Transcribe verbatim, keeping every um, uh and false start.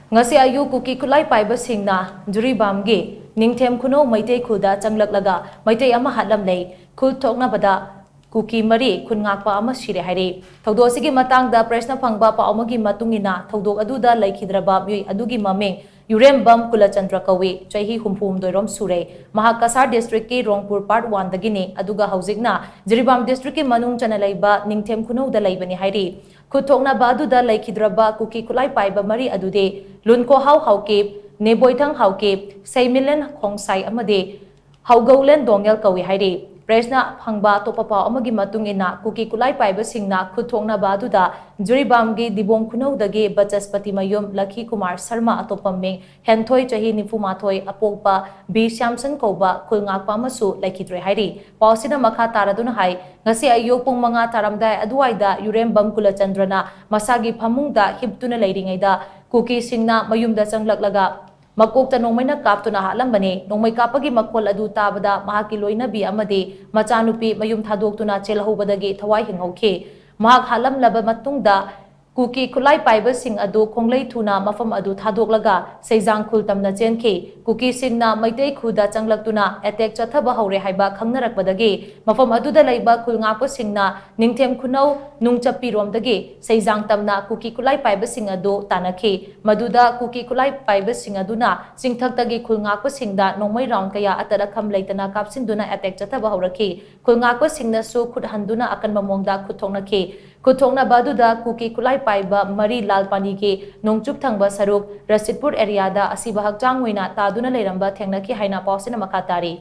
ꯉꯁꯤ ꯑꯌꯨꯛ ꯀꯨꯀꯤ ꯈꯨꯠꯂꯥꯏ ꯄꯥꯏꯕꯁꯤꯡꯅ ꯖꯤꯔꯤꯕꯥꯝꯒꯤ ꯅꯤꯡꯊꯦꯝ ꯈꯨꯅꯧ ꯃꯩꯇꯩ ꯈꯨꯜꯗ ꯆꯪꯂꯛꯂꯒ ꯃꯩꯇꯩ ꯑꯃ ꯍꯥꯠꯂꯝꯂꯦ꯫ ꯈꯨꯜ ꯊꯣꯛꯅꯕꯗ ꯀꯨꯀꯤ ꯃꯔꯤ ꯈꯨꯟ ꯉꯥꯛꯄ ꯑꯃ ꯁꯤꯔꯦ ꯍꯥꯏꯔꯤ꯫ ꯊꯧꯗꯣꯛ ꯑꯁꯤꯒꯤ ꯃꯇꯥꯡꯗ ꯄ꯭ꯔꯦꯁꯅ ꯐꯪꯕ ꯄꯥꯎ ꯑꯃꯒꯤ ꯃꯇꯨꯡ ꯏꯟꯅ, ꯊꯧꯗꯣꯛ ꯑꯗꯨꯗ ꯂꯩꯈꯤꯗ꯭ꯔꯕ ꯃꯤꯑꯣꯏ ꯑꯗꯨꯒꯤ ꯃꯃꯤꯡ ꯌꯨꯔꯦꯝꯕꯝ ꯀꯨꯂꯆꯟꯗ꯭ꯔ ꯀꯧꯏ, ꯆꯍꯤ ꯍꯨꯝꯐꯨꯍꯨꯝꯗꯣꯏ ꯔꯣꯝ ꯁꯨꯔꯦ꯫ ꯃꯍꯥꯛ ꯀꯁꯥꯔ ꯗꯤꯁꯇ꯭ꯔꯤꯛꯀꯤ ꯔꯣꯡꯄꯨꯔ ꯄꯥꯔꯠ ꯋꯥꯟꯗꯒꯤꯅꯤ, ꯑꯗꯨꯒ ꯍꯧꯖꯤꯛꯅ ꯖꯤꯔꯤꯕꯥꯝ ꯗꯤꯁꯇ꯭ꯔꯤꯛꯀꯤ ꯃꯅꯨꯡ ꯆꯟꯅ ꯂꯩꯕ ꯅꯤꯡꯊꯦꯝ ꯈꯨꯅꯧꯗ ꯂꯩꯕꯅꯤ ꯍꯥꯏꯔꯤ꯫ ꯈꯨꯠ ꯊꯣꯛꯅꯕ ꯑꯗꯨꯗ ꯂꯩꯈꯤꯗ꯭ꯔꯕ ꯀꯨꯀꯤ ꯈꯨꯠꯂꯥꯏ ꯄꯥꯏꯕ ꯃꯔꯤ ꯑꯗꯨꯗꯤ ꯂꯨꯟꯀꯣꯍꯥꯎ ꯍꯥꯎꯀꯤꯞ, ꯅꯦꯕꯣꯏꯊꯪ ꯍꯥꯎꯀꯤꯞ, ꯁꯩꯃꯤꯂꯦꯟ ꯈꯣꯡꯁꯥꯏ ꯑꯃꯗꯤ ꯍꯧꯒꯧꯂꯦꯟ ꯗꯣꯡꯒꯦꯜ ꯀꯧꯏ ꯍꯥꯏꯔꯤ꯫ ꯄ꯭ꯔꯦꯁꯅ ꯐꯪꯕ ꯑꯇꯣꯞꯄ ꯄꯥꯎ ꯑꯃꯒꯤ ꯃꯇꯨꯡ ꯏꯟꯅ, ꯀꯨꯀꯤ ꯈꯨꯠꯂꯥꯏ ꯄꯥꯏꯕꯁꯤꯡꯅ ꯈꯨꯠ ꯊꯣꯛꯅꯕ ꯑꯗꯨꯗ ꯖꯤꯔꯤꯕꯥꯝꯒꯤ ꯗꯤꯕꯣꯡ ꯈꯨꯅꯧꯗꯒꯤ ꯕꯆꯁꯄꯇꯤ ꯃꯌꯨꯝ ꯂꯈꯤ ꯀꯨꯃꯥꯔ ꯁꯔꯃ, ꯑꯇꯣꯞꯄ ꯃꯤꯡ ꯍꯦꯟꯊꯣꯏ, ꯆꯍꯤ ꯅꯤꯐꯨ ꯃꯥꯊꯣꯏ, ꯑꯄꯣꯛꯄ ꯕꯤ ꯁ꯭ꯌꯥꯝꯁꯟ ꯀꯧꯕ ꯈꯨꯜ ꯉꯥꯛꯄ ꯑꯃꯁꯨ ꯂꯩꯈꯤꯗ꯭ꯔꯦ ꯍꯥꯏꯔꯤ꯫ ꯄꯥꯎ ꯑꯁꯤꯅ ꯃꯈꯥ ꯇꯥꯔꯗꯨꯅ ꯍꯥꯏ, ꯉꯁꯤ ꯑꯌꯨꯛ ꯄꯨꯡ ꯃꯉꯥ ꯇꯥꯔꯝꯗꯥꯏ ꯑꯗꯨꯋꯥꯏꯗ ꯌꯨꯔꯦꯝꯕꯝ ꯀꯨꯂꯆꯟꯗ꯭ꯔꯅ ꯃꯁꯥꯒꯤ ꯐꯃꯨꯡꯗ ꯍꯤꯞꯇꯨꯅ ꯂꯩꯔꯤꯉꯩꯗ ꯀꯨꯀꯤꯁꯤꯡꯅ ꯃꯌꯨꯝꯗ ꯆꯪꯂꯛꯂꯒ ꯃꯀꯣꯛꯇ ꯅꯣꯡꯃꯩꯅ ꯀꯥꯞꯇꯨꯅ ꯍꯥꯠꯂꯝꯕꯅꯤ꯫ ꯅꯣꯡꯃꯩ ꯀꯥꯞꯄꯒꯤ ꯃꯈꯣꯜ ꯑꯗꯨ ꯇꯥꯕꯗ ꯃꯍꯥꯛꯀꯤ ꯂꯣꯏꯅꯕꯤ ꯑꯃꯗꯤ ꯃꯆꯥꯅꯨꯄꯤ ꯃꯌꯨꯝ ꯊꯥꯗꯣꯛꯇꯨꯅ ꯆꯦꯜꯍꯧꯕꯗꯒꯤ ꯊꯋꯥꯏ ꯍꯤꯡꯍꯧꯈꯤ꯫ ꯃꯍꯥꯛ ꯍꯥꯠꯂꯝꯂꯕ ꯃꯇꯨꯡꯗ ꯀꯨꯀꯤ ꯈꯨꯠꯂꯥꯏ ꯄꯥꯏꯕꯁꯤꯡ ꯑꯗꯨ ꯈꯣꯡꯂꯩ ꯊꯨꯅ ꯃꯐꯝ ꯑꯗꯨ ꯊꯥꯗꯣꯛꯂꯒ ꯁꯩꯖꯥꯡ ꯈꯨꯜ ꯇꯝꯅ ꯆꯦꯟꯈꯤ꯫ ꯀꯨꯀꯤꯁꯤꯡꯅ ꯃꯩꯇꯩ ꯈꯨꯜꯗ ꯆꯪꯂꯛꯇꯨꯅ ꯑꯦꯇꯦꯛ ꯆꯠꯊꯕ ꯍꯧꯔꯦ ꯍꯥꯏꯕ ꯈꯪꯅꯔꯛꯄꯗꯒꯤ ꯃꯐꯝ ꯑꯗꯨꯗ ꯂꯩꯕ ꯈꯨꯜ ꯉꯥꯛꯄꯁꯤꯡꯅ ꯅꯤꯡꯊꯦꯝ ꯈꯨꯅꯧ ꯅꯨꯡꯆꯞꯄꯤꯔꯣꯝꯗꯒꯤ ꯁꯩꯖꯥꯡ ꯇꯝꯅ ꯀꯨꯀꯤ ꯈꯨꯠꯂꯥꯏ ꯄꯥꯏꯕꯁꯤꯡ ꯑꯗꯨ ꯇꯥꯟꯅꯈꯤ꯫ ꯃꯗꯨꯗ ꯀꯨꯀꯤ ꯈꯨꯠꯂꯥꯏ ꯄꯥꯏꯕꯁꯤꯡ ꯑꯗꯨꯅ ꯆꯤꯡꯊꯛꯇꯒꯤ ꯈꯨꯜ ꯉꯥꯛꯄꯁꯤꯡꯗ ꯅꯣꯡꯃꯩ ꯔꯥꯎꯟ ꯀꯌꯥ ꯑꯇꯠ ꯑꯈꯝ ꯂꯩꯇꯅ ꯀꯥꯞꯁꯤꯟꯗꯨꯅ ꯑꯦꯇꯦꯛ ꯆꯠꯊꯕ ꯍꯧꯔꯛꯈꯤ꯫ ꯈꯨꯜ ꯉꯥꯛꯄꯁꯤꯡꯅꯁꯨ ꯈꯨꯠ ꯍꯟꯗꯨꯅ ꯑꯀꯟꯕ ꯃꯑꯣꯡꯗ ꯈꯨꯠ ꯊꯣꯛꯅꯈꯤ꯫ ꯈꯨꯠ ꯊꯣꯛꯅꯕ ꯑꯗꯨꯗ ꯀꯨꯀꯤ ꯈꯨꯠꯂꯥꯏ ꯄꯥꯏꯕ ꯃꯔꯤ ꯂꯥꯜꯄꯥꯅꯤꯒꯤ ꯅꯣꯡꯆꯨꯞ ꯊꯪꯕ ꯁꯔꯨꯛ ꯔꯁꯤꯠꯄꯨꯔ ꯑꯦꯔꯤꯌꯥꯗ ꯑꯁꯤꯕ ꯍꯛꯆꯥꯡ ꯑꯣꯏꯅ ꯇꯥꯗꯨꯅ ꯂꯩꯔꯝꯕ ꯊꯦꯡꯅꯈꯤ ꯍꯥꯏꯅ ꯄꯥꯎꯁꯤꯅ ꯃꯈꯥ ꯇꯥꯔꯤ꯫